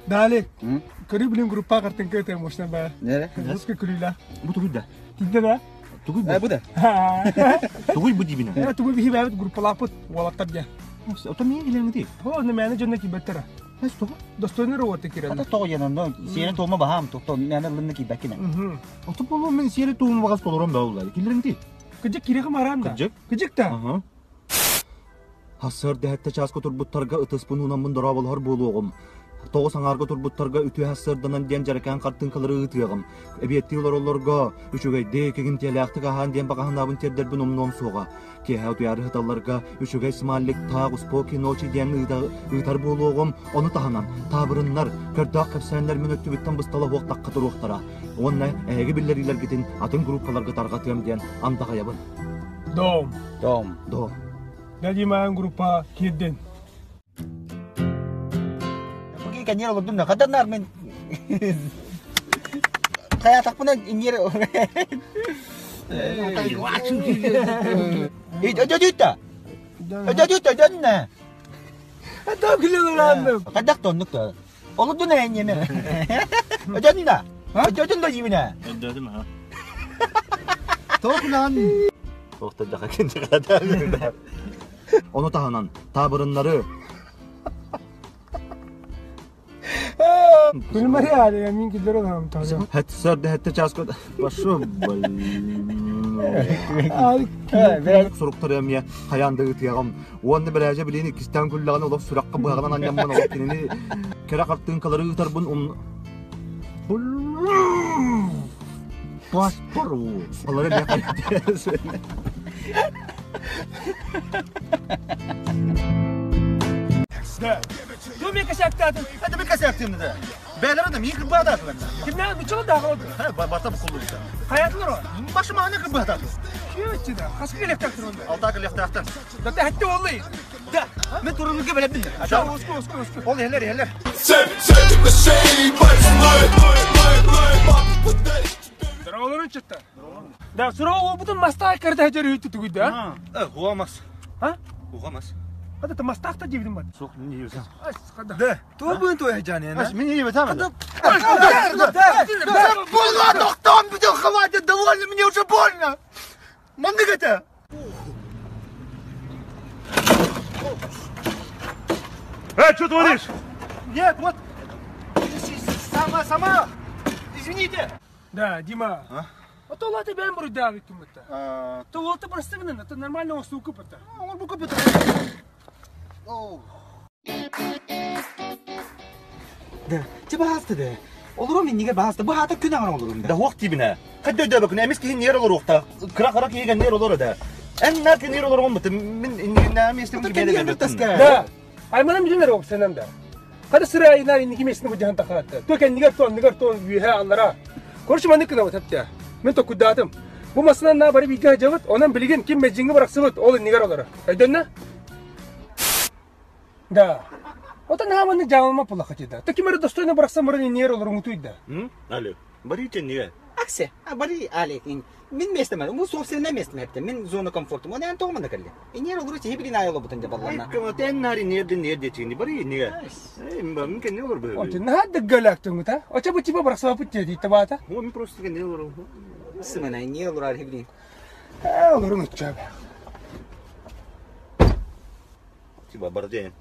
Дали, көрүү билин группа картинка өтө мощно ба. Русский күлүлэ. Бу тугуй да? Тинде да? Тугуй бу? Бу да. Тугуй бу дибина? Э, тугуй биһи бэбит группалааппыт уолаттар дьэ. Ото миин килеңити? О, не мэне дьонно кибеттера. Эс тоҕо? Достойный работа кирен. Ата тоҕо диэн онно сиэри туома баһаам тохто мэне лынны кийбэккинэ. Ото болу мен сиэри туома багас толором да уллар. Килереңти? Кыжык киреҕим араан да. Кыжык? Кыжык да. Сарсыарда сэттэ чааска турбуттарга ытыспын уунаммын дорооболоһор буолуоҕум. 9 аҥаарга турбуттарга үтүө сарсыарданан диэн дьэрэкээн хартыыҥкалары ыытыаҕым. Эбиэттии олороллорго үчүгэйдик, игимтиэлээхтик аһаан диэн баҕаһынаабын тиэрдэрбин умнуом суоҕа. Киэһэ утуйаары сыталларга үчүгэй смайликтаах успоки ночи диэн ыытар буолуоҕум. Ону таһынан таабырыннар, көрдөөх кэпсээннэр мин өттүбүттэн быстала уохтахха туруохтара. Уонна эһиги биллэриилэргитин атын группаларга тарҕатыам диэн андаҕайабын. Дом. Дом. Дом. Дадимаан группа киирдин. Бу кэннир олордум да хаданнар мен хаятакпына ингер Өдөдүттэ. Өдөдүттэ дөннө. Это күлүгүләндим. Кадак тоннук да. Олордун эйнеме. Өдөннө. Өдөдүн да жибине. Өдөдүм ha. Тоқлан. Тоқта жақа кенже Ону таһынан таабырыннары Күлмәри али, мин килдер олам таза. Хәтсәрдә хәтта часка башы суруктар эмиэ хайаан да ытыаҕым уонна бэрээжэ билиини иккистээн күллэҕинэ олох сүрэххэ быһаҕынан анньаммын олох кинини кэрэ хартыыҥкалары ыытарбын ум паспор олары эмиэ Ту мен косяктаатын. Это мен косяктым да. Бәлері да мен кырбаататылар. Кимнән бучалы дагы олду. Бата букулду. Хаятылар о. Башы маны кырбаататы. Күйөтчү да. Хаска келектактыр онда. Алта келектактыр. Да хәтте оллай. Да. Мен турумга билем. Ша уску уску уску. Ол хелер хелер. Здороволорун чытта. Да, суроо обутун мастаа кэрдэ хажар үйтү тугуйда. Э, хуамас. А? Хуамас. Хада та мастаахта дибидин бат. Суох мин ийбесем. Ас хада. Да. Туобун туя жаны. Ас мин ийбесем. Була тоқтам, бүтін хватит, довольно, мне уже больно. Маннык это. Эй, что творишь? Нет, вот. Сама, сама. Извините. Да, Дима. А? А то латы бэм буруйда бит А, То латы просто гынан, это нормально осуку пата. он бу копыта. Да, тебе басты да. Олорум инниге басты. Бу хата күн аңар олорум Да хуак тибине. Кадда өйдөбөк эмес киһи нер олоруохта. Кыра кыра киһигэ нер олор да. Эн нар нер олоргон бут. Мин иннигиннää местем Да. Айманам билинер ок сенем да. Хада сыра айнар инники местini бу жахан тахатты. То кеннигер тон, нигер тон үйе аллара. Короче, маны кына тапта. Мен то кудатым. Бу масынан на бары биге жабыт, онан билген ким мejинги бараксыбыт, ол иннигер олора. Өйдөннө? Да. Ота наманы жабылма пула хатида. Та кимер достойно баракса мырын иннигер олор мутуйда. Алло. Барите не. Аксе, а бари алек. Мин местем, бу собственное место мепте. Мин зона комфорта. Моны ан тоғманда калли. Инер олору хибрин айылы бутын деп аллана. Тен нари нерде нерде чини бари не. Эй, мин кен не олор бу. Ота на даггалактың та. Оча бу типа баракса бу теди табата. О, мин просто кен не олор. Сымына инер олору хибрин. Э, олорун уча. Тиба барден.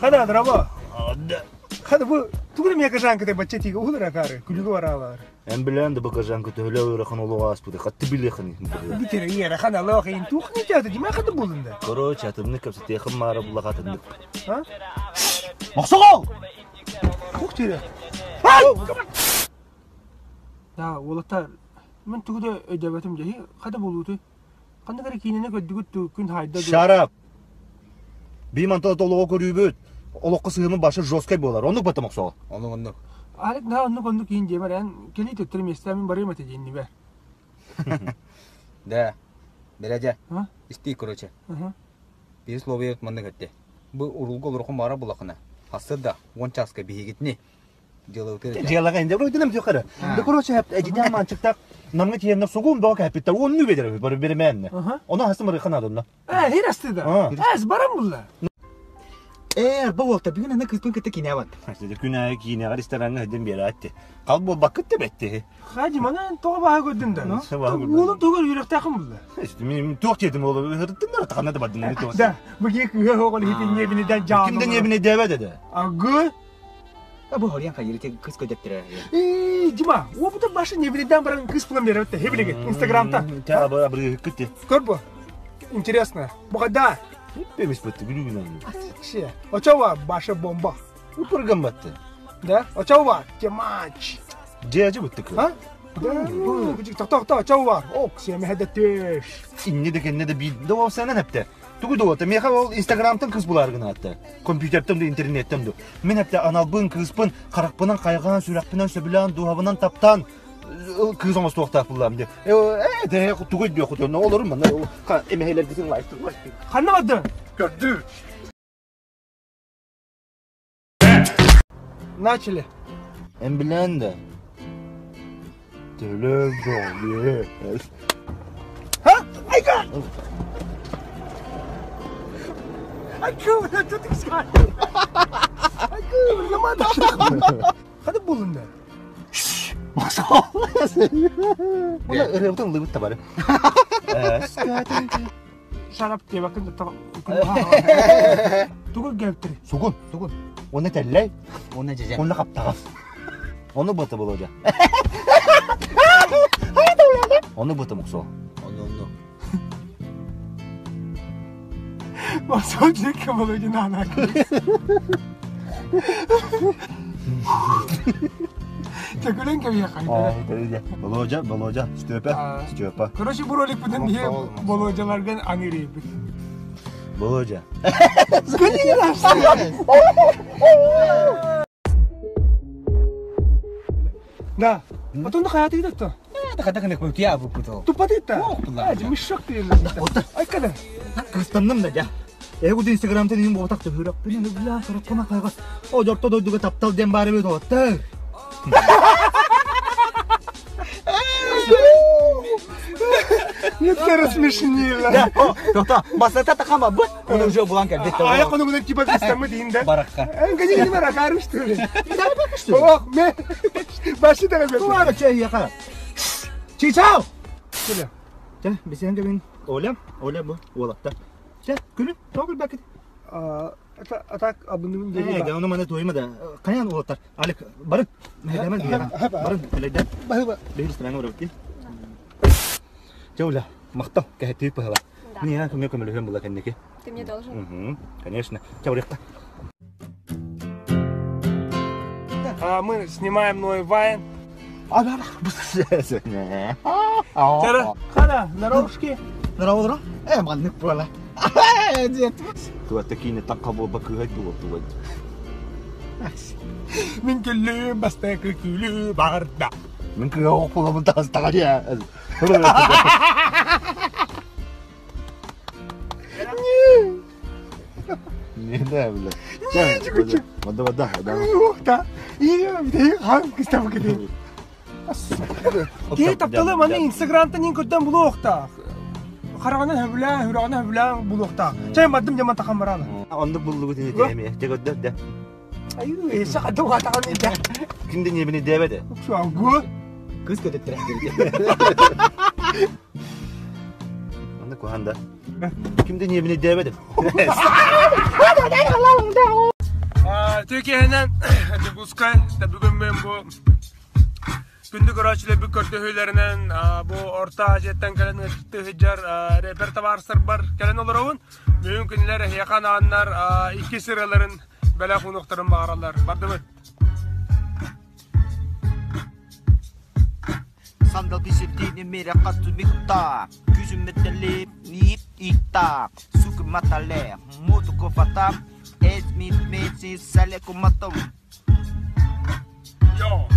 Хада драба. Да. Хада бу тугуна мека жанка те бачча тиге улара кары, күлүгө баралар. Эн билен да бакажан көтөлө ырахан олуга аспыды. Хатты билехани. Битере иера хана лох ин тухни жады, дима хада булунда. Короче, атымны кепсе техым мара була хатынды. А? Моксогол! Тух тире. Да, олата мен тугуда өдөбөтүм жеһи хада болууту. Кандай кара кинине көдүгүт күн хайда. Шарап. Биман толого көрүүбүт. Олокко сыгымы башы жесткой болар. Онук бата моксогол. Онук онук. Алек на оннук оннук кийин жемер эн кели төттөр месте мен барыйм ате жинни бер. Да. Береже. А? Исти короче. Аха. Бир слово маннык этте. Бу урулга олорхон бара булакына. Хасыр да, он часка бихигитни. Дело өтер. Дьиалага инде бро динем жокара. Да короче хеп эжиден манчыкта намга тиенне сугум боо капитта онну бедер бар беременне. Аха. Она хасым рыхана донна. Э, хир асты да. А. Эс барам булла. Ээ, арба уолта бүгүн аны кыыспын кытта киинэ бат. Күн аайы киинэҕэ рестораҥҥа сылдьан биэрээччи. Хал буолбаккыт да бэтти. Хади, манан тоҕо баһа көрдүм да? Уолум тугар үөрэхтээхин булла. Мин туох диэтим уолу ыһырыттыннар тахана да бардын туох. Да, бу киһи кыыһа оҕол иһитин небиниден жаалы. Ким да небине дээбэт эде. Агы. Бу хорьян хайыр те кыз көдөттөрө. Ии, Дима, опыты башы небиниден баран кыз пулам берет те, хебилеге, Инстаграмта. Те абы абры кытты. Көр бу. Интересно. Бу када? Бемис бытты күлүгүнэн. Ше. Очова башы бомба. Упырган батты. Да? Очова, темач. Дьээдьи быттык. А? Да, тохто, очова. Ок, семеһэ төш. Инне да кэннэ да биир да ол сэнэн эптэ. Тугу да уота, миэхэ ол Инстаграмтан кыз булар гынаатта. Компьютертан да интернеттен да. Мин эптэ аналбын, кыыспын харахпынан хайҕаан, сүрэхпинэн сөбүлээн, дууһабынан таптаан кыыс оҥостуохтаах буллаам диye. Э, де тугу өйдүөх хотон олорум манна эмэһэлэргитин лайктыр. Ханна барды? Көрдү. Начали. Эн билэн да. Төлөм бөҕүлүө. Ха? Айга! Айгы, что ты сказал? Айгы, нема да. Хады булун да. Уна ырыабытын ыллыбыт табары. Шарап диэбэккин да Тугу кэлтири? Сугун, сугун. Уонна тэллэй, Уонна дьэдьэн. уонна хаптаҕас. Ону быта Володя. Ону быта муксуо. Ону ону. Масочник Володя на Чөкүлэн кэбиһиэххэ. Володя, Володя, Степа, Степа. Короче, бу ролик бүтэн биһи Володяларган аҥырыйбыт. Володя. Да. Потом на хаятыгы да Тупатыта. Мешок ты. Ай када. Кыстанным да дьа. Эгу Инстаграмтан иһин буотах төһүрөкпүн бля сороккуна хайга. О дьорто дойдуга таптал диэн баар эбит оттар. Нет, ты рассмешила. Тоқта, басата тахама бу. Оны уже булан кэлбит. А я кону типа кыстамы дейін да. Баракка. Энгани не баракарым что ли? Ох, ме. Башы да бер. Туара чай яка. Чичау. Күле. Чэ, бисен кебин. Оля, Оля бу уолатта. Чэ, күлүн, тоҕул бакыт. А так абынным Э, да, ону маны туйма да. Каян уолаттар. Алик, барын. Мэдэмен диэҕэ. Барын, элэйдэн. Баһыба. Биһир страна урабыт. Чэ, Оля, махтал, кэһэтии пыһала. Мин көмө көмөлөһүөм була кэнники. Ты мне должен. Угу, конечно. Чэ, барыахта. А мы снимаем новый вайн. Хада, здоровушки. Здорово, здорово. Э, маннык буола. Туатта киинэ таҥха буолба кыыһай буолуо тугай. Мин күллүм бастакы күлүү барда. Мин кыыһа оҕо буоламмын таҕыстаҕа дии. Не да, бля. Вода, вода, вода. Ух та. И хаан кыстам кити. Киһи тапталы маны Инстаграмтан ин көрдөн булуохтаах. Хараҕынан хөбүлээн, сүрэҕинэн хөбүлээн булуохтаах. Чай бардым дьаман тахан бараана. Оннук буллубут ини тиэмиэ. Дьэ көрдөр да. Аю, эсэ хадда уһатаҕын идэ. Ким да небини дээбэт. Шуангу. Кыз көтөттөрө. Онно куһан да. Ким да небини дээбэт. Türkiye'den Дьокуускай бүгүн мен бу күндү көрөөччүлэрбит көрдөһүүлэринэн бу Орто Азияттан кэлэн ыытыы сылдьар рэпер табаарыстарбар кэлэн олоробун. Бүгүн кинилэр эһиэхэ анааннар икки сыраларын бэлэх уунуохтарын баҕараллар. Бардыбыт. Сандал бисирдиини мире хатумикта, күзүмметелип нип икта, сукматале, мутуку фатам, эсмит метси салекуматом. Йо!